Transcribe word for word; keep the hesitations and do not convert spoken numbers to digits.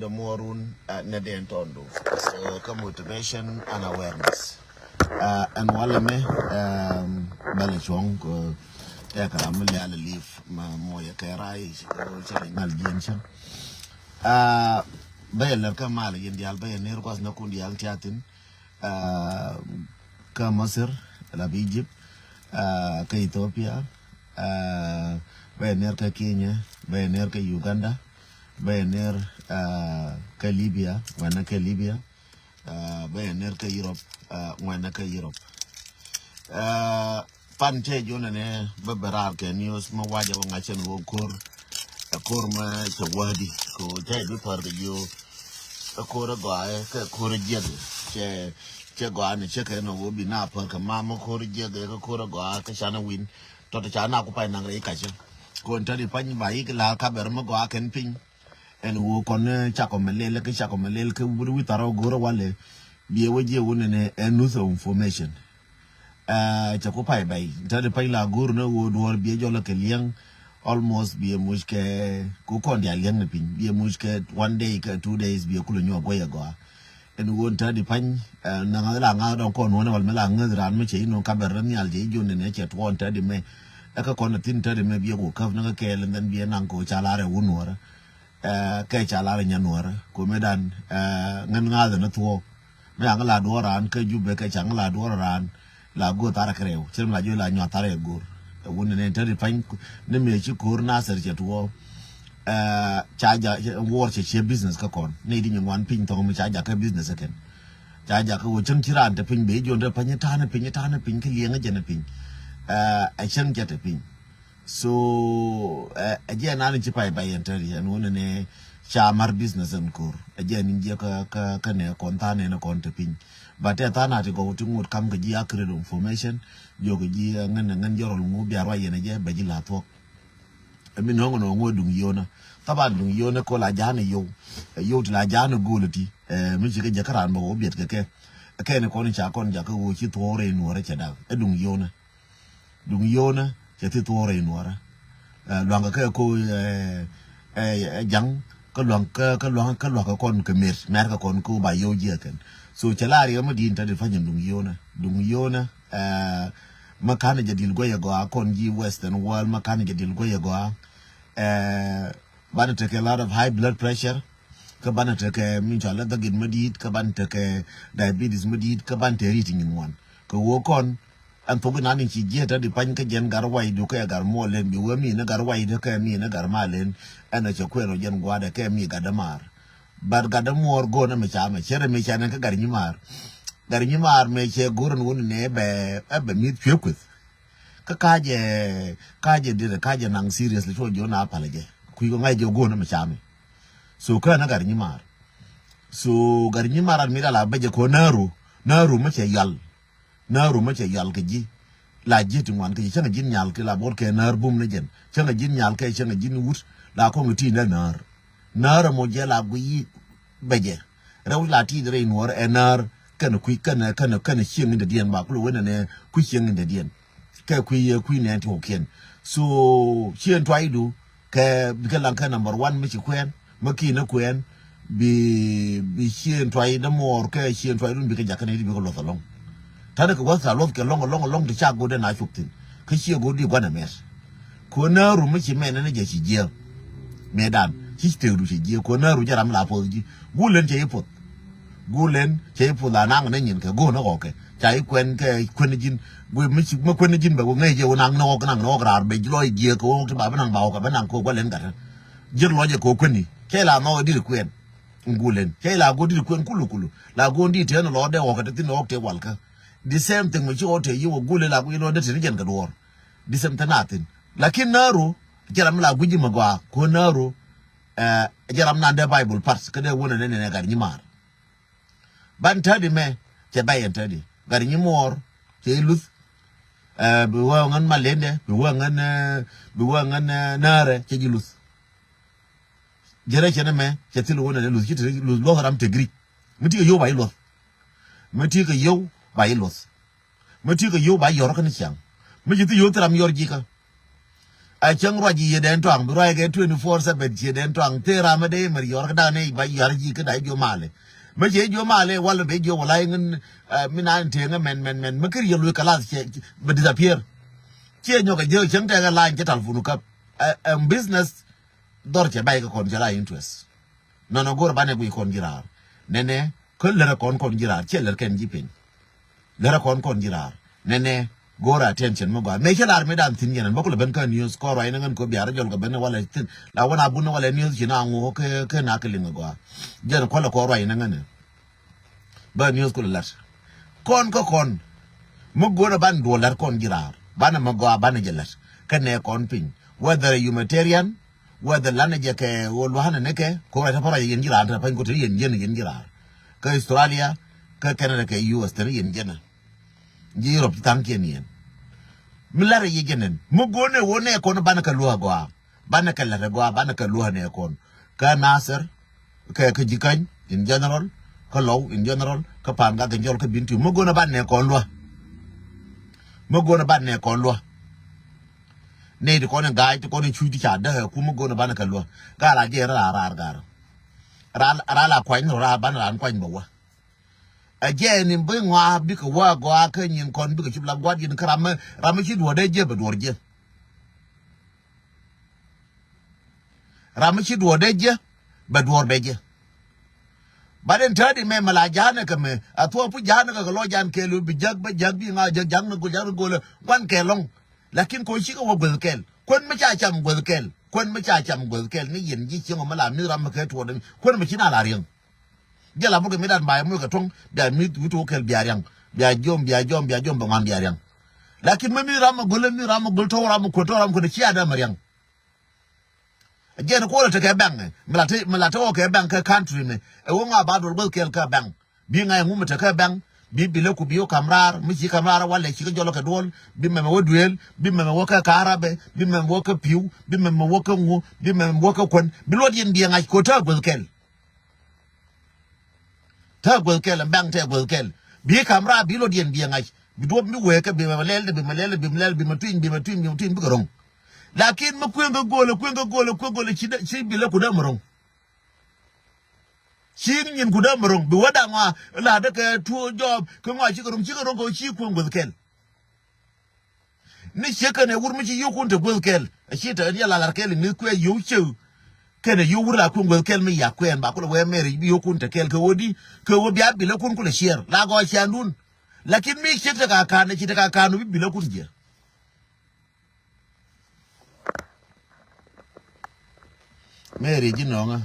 Dämuɔrun, ah, nɛ dee tɔndu. So, kä motivation and awareness. Ah, ɛn walɛ mɛ, um, bɛlɛ cuɔ̱ŋ kɛ, kɛ ram mi lial live ma mɔyɛ kɛ rai, kɛ cɛ lɛ ŋal jiɛn cɛ. Ah, bɛyɛ lɛr kä mal yɛn dial, bɛyɛ ner kuas na kun dial tiatin. Ah, kä Masir, la bi Egypt, ah, kä Ethiopia, ah, bɛyɛ ner kä Kenya, bɛyɛ ner kä Uganda, bɛyɛ ner, ah, kä Libya, ŋuɛnä kä Libya, ah, bɛyɛ ner kä Europe, ah, ŋuɛnä kä Europe. Ah, pan cɛ jɔnɛ nɛ bä bɛ raar kɛ news mɛ wajɛ wä ŋa̱cɛn wä ko̱r. Ɛ ko̱r mɛ cɛ wädi ko cɛ bi pär kɛ jiö. Ɛ ko̱r ɛ gɔaa ɛ kɛ ko̱r ɛ jiɛk cɛ, cɛ gɔaa ni cɛ kɛ nɔ wä bi na pär kɛ ma mɛ ko̱r ɛ jiɛk ɛ kɛ ko̱r ɛ gɔaa kɛ canɛ win. Tɔt ca na ku pay naŋ rɛy kacä. Ko ɛn tädi pany ba yik la kabɛr mɛ gɔaa kɛn piny. Ɛn wä kɔn, eh, cakɔ mɛ lɛl kɛ cakɔ mɛ lɛl kɛ wur wi̱i̱ tharɔ go̱rä walɛ. Biɛ wä jiɛ wä nɛnɛ ɛ nuth ɔ information. Eh, cɛ ku pay bɛy. Ntä di pay la go̱r ni wä duɔr biɛ jɔlä kɛ liɛŋ. Almost biɛ muc kɛ ku kɔn dia liɛŋ ni piny. Biɛ muc kɛ one day kɛ two days biɛ kulɛ nyuɔ guɛy agɔa. Ɛn wä ntä di pany, eh, na ŋa̱th la ŋa̱th dɔŋ kɔn wä ni wal mi la ŋäth raan mi cɛ inɔ kabɛr rä nhial cɛ ijon nɛnɛ cɛ tuɔɔn ntä di mɛ. Ɛ kä kɔn a thin ntä di mɛ biɛ ku käp ni kä kɛɛl and then biɛ naŋ ko ca la rɛ wun wä rä. Eh, kɛ ca lar nya nuɔrä komedan, eh, ŋän ŋa̱thä ni thuɔ̱k. Mi aŋ la duɔ̱ɔ̱r raan kä Jubɛ kɛ ca ŋä la duɔ̱ɔ̱r raan la go̱o̱r thar kɛ rɛw cɛ mi la jiö la nyuath thar kɛ go̱o̱r. Ɛ wun ni nɛn te ri pany ni mëë ci ko̱o̱r Nasir cɛ tuɔɔk. Eh, ca ja wuɔr cɛ ciɛ business kä kɔn ni di nyin wan piny thɔŋ mi ca ja kä business ɛ kɛn. Ca ja kä wä cäŋ ci raan te piny bee jiön te pany ta̱a̱n piny ta̱a̱n piny kä liɛŋä jɛn piny. Eh, ɛ cäŋ cɛ te piny. So, eh, ɛ jɛ nan ci pay bay ɛn tɛri ɛn wun ni ca mar business ɛn kor. Ɛ jɛ ni jɛ ka, ka, ka nɛ kɔn than ɛn kɔn te piny. But ɛ than ati gɔw ti ŋut kam kɛ ji accurate information. Jɔ kɛ ji, eh, ŋän, ŋän jɔrɔl ŋu bia ruay ɛn jɛ bɛ ji la thuɔk. Ɛ mi nɔŋ nɔ ŋu duŋ yona. Taban duŋ yona ko la jani yow. Ɛ yow ti la jani gol ti. Ɛ mi ci kɛ jɛ ka ran bɛ wɔ biɛt kɛ kɛ. Ɛ kɛ ni kɔn ca kɔn ja kɛ wɔ ci thuɔrɛ nuɔrɛ cɛ dak. Ɛ duŋ yona. Duŋ yonä cɛ thi thuɔɔrɛ in wärä. Eh, luaŋ kɛ kɛ ko, eh, eh, eh, jaŋ kä luaŋ kä, kä luaŋ kä luaŋ kɛ kɔn kɛ mer mer kɛ kɔn ko ba yow jiɛ kɛn. So cɛ la riɛ ma din ta di fanyɛ duŋ yonä duŋ yonä. Eh, ma kan jɛ dil guɛyɛ gɔaa kɔn ji western world ma kan jɛ dil guɛyɛ gɔaa. Eh, banɛ tekɛ lot of high blood pressure. Kä banɛ tekɛ min cɔal la dhagit ma dit kä banɛ tekɛ diabetes ma dit kä banɛ tekɛ rit nyin wan kɛ woo kɔn. Ɛn thok inan in ci jiɛt ɛ di pany kä jɛn gar waydu kɛ gar muɔl len bi wee mi ni gar waydu kɛ mi ni gar ma len. Ɛn ɛ cɛ kuɛn ɔ jɛn gua̱dɛ kɛ mi gat dämaar. But gat dämuɔɔr go̱o̱n ɛmɛ ca mɛ cɛ rɛ mi ca nɛn kä gar nyimaar. Gar nyimaar mɛ cɛ go̱o̱r ɛn wun nɛ bɛ ɛ bɛ mi cuɛ kueth. Kä kacɛ kacɛ dit kacɛ naŋ seriously cuɔ jiɔ na palɛ jɛ kui̱ kɔ ŋa̱c jɛ go̱o̱n ɛmɛ ca mɛ. So kä ɛn ɛ gar nyimaar. So gar nyimaar an mi la la bɛ jɛ kɔ nääru nääru mɛ cɛ yal. Näär rum mi cɛ yal kɛ ji̱. La ji̱ ti ŋuan kɛ ji̱ cäŋɛ ji̱n nyal kɛ la buɔt kɛ näär bum ni jɛn. Cäŋɛ ji̱n nyal kɛ cäŋɛ ji̱n wut la kɔŋ ti nɛ näär. Näär ɛmɔ jɛ la gui bɛ jɛ. Rɛw la ti rɛy nuɔr ɛ näär kɛn kui̱ kɛn kɛn kɛn cieŋ in dɛ diɛn ba kulɛ wen nɛ kui̱ cieŋ in dɛ diɛn. Kɛ kui̱ yɛ kui̱ nɛ ti wä kiɛn. So cieŋ tuay du kɛ bikɛ laŋ kɛ number one mi ci kuɛn mi ki̱n ni kuɛn. Bi bi cieŋ tuay dämuɔɔr kɛ cieŋ tuay dun bikɛ jakä ni ti bikɛ luɔth alɔŋ. Ta̱nɛ kɛ wäth ca luɔth kɛ lɔŋ alɔŋ alɔŋ ti ca go̱o̱dɛ na cop thi̱n kä cie go̱o̱r di gua̱n ɛmɛt. Kɛ ɣöö nääru mi ci mɛn ni jɛ ci jiääk. Mëëdan ci tëëkdu ci jiääk kɛ ɣöö nääru jɛ ram la puɔth ji̱. Gul len cɛ i̱ puɔth. Gul len cɛ i̱ puɔth la naŋ ni nyin kɛ go̱o̱n ni ɣɔkɛ ca i̱ kuɛn kɛ kuɛn ji̱n. Guiy mi ci mi kuɛn ji̱n bɛ wä ŋäc jɛ wä naŋ ni ɣɔk naŋ ni ɣɔk raar bɛ lɔc jiääk kɛ ɣɔk ti ba bi naŋ ba ɣɔkɛ bɛ naŋ kɛ ɣöö gua̱n len gatdä. Jiäk lɔcɛ kɛ ɣöö kuɛn ni cɛ la nhɔk ɛ di̱t kuɛn. Gul len cɛ la go̱o̱r di̱t kuɛn kulu kulu la go̱o̱r di̱t tɛn lɔɔk dee ɣɔkɛ te thi̱n ɣɔk tëë walkä. The same thing mi ci ɣɔk tëë yi wä gul len la go̱o̱r yi lɔɔk dee te ni jɛn kɛ duɔ̱ɔ̱r. The same thing na thi̱n lakin nääru jɛ ram mi la gui̱c ji̱ mɛ gɔaa kɛ ɣöö nääru. Ɛ jɛ ram nan dee Bible part kä dee wunɛ nɛ nɛ gat nyimaar. Ban tädi mɛ cɛ bɛy ɛn tädi gat nyimuɔɔr cɛ i̱ luth. Ɛ bi wä ŋän malendɛ bi wä ŋän ɛ bi wä ŋän ɛ näärɛ cɛ ji̱ luth. Jɛ rɛ cɛ nɛ mɛ cɛ thil wunɛ nɛ luth ci te luth luɔth ram te Greek. Mi ti kɛ yow ba i̱ luɔth. Mi ti kɛ yow ba i̱ luɔth. Mi ti kɛ yow ba i̱ yɔr kä ni ciaŋ. Mi ci thi yow thi ram yɔr jikä. A cäŋ ruac yiëë dɛn tɔaŋ bi ruac kɛ twenty four seven ciëë dɛn tɔaŋ thee ram mi dee mɛr yɔr kä da̱a̱n ɛ ba yɔr ji̱ kä da̱a̱ jiö malɛ. Mi ciëë jiö malɛ walɛ bɛ jiö wala iŋin mi naan tëëŋä mɛn mɛn mɛn mi kir yɛ luc kɛ lath ciɛ bɛ disappear. Ciɛ nyɔk a jiö cäŋ tɛkɛ lany cɛ talfun käp. Ɛ business dhɔr cɛ bay kɛ kɔn cɛ la interest. Nɔnɔ go̱o̱rɛ banɛ guic kɔn ji̱ raar. Nɛnɛ kä lärä kɔn kɔn ji̱ raar ciɛ lär kɛn ji̱ piny. Lärä kɔn kɔn ji̱ raar nɛnɛ go̱o̱rɛ attention mi gɔaa mëë cä lar mi dan thi̱n yɛn ɛn bä kulɛ ben kä news kɔn ruac ni ŋän kɔ biarä jɔl kɛ ben walɛ thi̱n la wän a bun walɛ news ci na ŋu kä kä na kɛ liŋ gɔaa. Jɛn kualɛ kɔn ruac ni ŋän. Bä news kulɛ lat kɔn kä kɔn mi go̱o̱rɛ ban duɔl lat kɔn ji̱ raar banɛ mi gɔaa banɛ jɛ lat kä nɛ kɔn piny whether humanitarian. Whether lanɛ jɛ kɛ ɣöö lua̱a̱nɛ ni kɛ ko̱r ɛ tɛ pä ruac yɛn ji̱ raan te pany ko̱r te yɛn jiɛn yɛn ji̱ raan. Kä Australia kä Canada kɛ U S te ni yɛn jiɛn. Ji̱ Europe ti tha̱a̱ŋ kiɛn yɛn. Mi larɛ yɛ jɛ nɛn mi go̱o̱nɛ ɣöö nɛ kɔn banɛ kɛ lua̱a̱ gɔaa banɛ kɛ la̱t ɛ gɔaa banɛ kɛ lua̱a̱ nɛ kɔn. Kä Nasir kɛ kä Jikäny in general kä Lɔw in general kä Pa̱a̱n Gath in jɔl kä Bintiu mi go̱o̱nɛ banɛ kɔn lua̱a̱. Mi go̱o̱nɛ banɛ kɔn lua̱a̱. Nɛy ti kɔn in ga̱a̱c ti kɔn in cuc ti ca däk ɛ kum mi go̱o̱n in banɛ kɛ luäk. Gaa la jɛ raar raar ga̱a̱r. Raar la kuany ni raar banɛ raan kuany bɛ wä. Ɛ jɛ ni bi ŋɔaa bikɛ wä gɔaa kä nyin kɔn bikɛ cip la gua̱t yin kä ram mi ram mi ci duɔ̱ɔ̱r dee jɛ bɛ duɔ̱ɔ̱r jɛ. Ram mi ci duɔ̱ɔ̱r dee jɛ bɛ duɔ̱ɔ̱r bɛ jɛ. But in täädi mɛ mɛ la ja̱a̱nɛ kɛ mɛ a thuɔ̱ɔ̱p pu ja̱a̱nɛ kɛ kɛ lɔ ja̱a̱n kɛɛl bi jäk bä jäk bi ŋa jäk ja̱a̱nɛ go̱l ja̱a̱nɛ go̱l gua̱n kɛɛl lɔ̱ŋ. Lakin kɛ ɣöö cikɛ wä guäth kɛl kuän mi ca cam guäth kɛl kuän mi ca cam guäth kɛl ni yɛn ji̱ cieŋ ɔ mi la mi ram mi kɛ tuɔɔk dämi kuän mi ci na la riäŋ. Jɛ la bukɛ mi dat mba̱a̱ muc kɛ tuɔ̱ŋ bia mi wi̱i̱ tuɔɔk kɛl bia riaŋ bia jiɔm bia jiɔm bia jiɔm bɛ ŋuan bia riaŋ. Lakin mi mi ram mi go̱l mi ram mi go̱l tɔ̱ ram mi kuän tɔ̱ ram mi kuän ci a dämɛ riaŋ. Jɛn kuɔlɛ tekɛ bɛŋ mi la te mi la te wä kɛ bɛŋ kä country ni ɛ wä ŋa ba duɔl guäth kɛl kä bɛŋ. Bi ŋa̱c ŋu mi tekɛ bɛŋ bi bilɛ ku bi wä kam raar mi ci kam raar walɛ ci kä jɔlɔ kɛ duɔl bi mɛmɛ wä duëël bi mɛmɛ wä kä ka̱a̱rabɛ bi mɛmɛ wä kä pi̱w bi mɛmɛ wä kä ŋu bi mɛmɛ wä kä kuän bi luɔt yɛn biɛ ŋa̱c ko̱ te guäth kɛl. Te guäth kɛl ɛn bɛŋ te guäth kɛl. Bi kam raar bi luɔt yɛn biɛ ŋa̱c bi duɔp mi wëë kä bi mɛ lɛl bi mɛ lɛl bi mɛ lɛl bi mɛ tuiny bi mɛ tuiny bi mɛ tuiny bikɛ ro̱ŋ. Lakin mi kueŋ kä go̱o̱lɛ kueŋ kä go̱o̱lɛ kueŋ go̱o̱lɛ ci bilɛ ku dee mɛ ro̱ŋ. Ci nyin ku dee mɛ ro̱ŋ bi wä da̱ŋ ɣɔaa la dee kɛ tuo jɔɔp kä ŋɔaa cikɛ ro̱ŋ cikɛ ro̱ŋ kɛ ci kueŋ guäth kɛl. Ni ciek kɛnɛ wur mi ci yio̱wkun te guäth kɛl a ci te yɛ lalar kɛl iŋi̱th kuɛ yio̱w ciew. Kɛnɛ yio̱w wur la kueŋ guäth kɛl mi yak kuɛn ba kulɛ wee mɛri bi yio̱wkun te kɛl kɛ wä di kɛ wä bia bilekun kulɛ ciɛɛr la gɔɔ ciandun. Lakin mi ciek te ka ka̱n ci te ka ka̱n bi bilekun jiɛ. Mɛri ji̱ nɔŋä.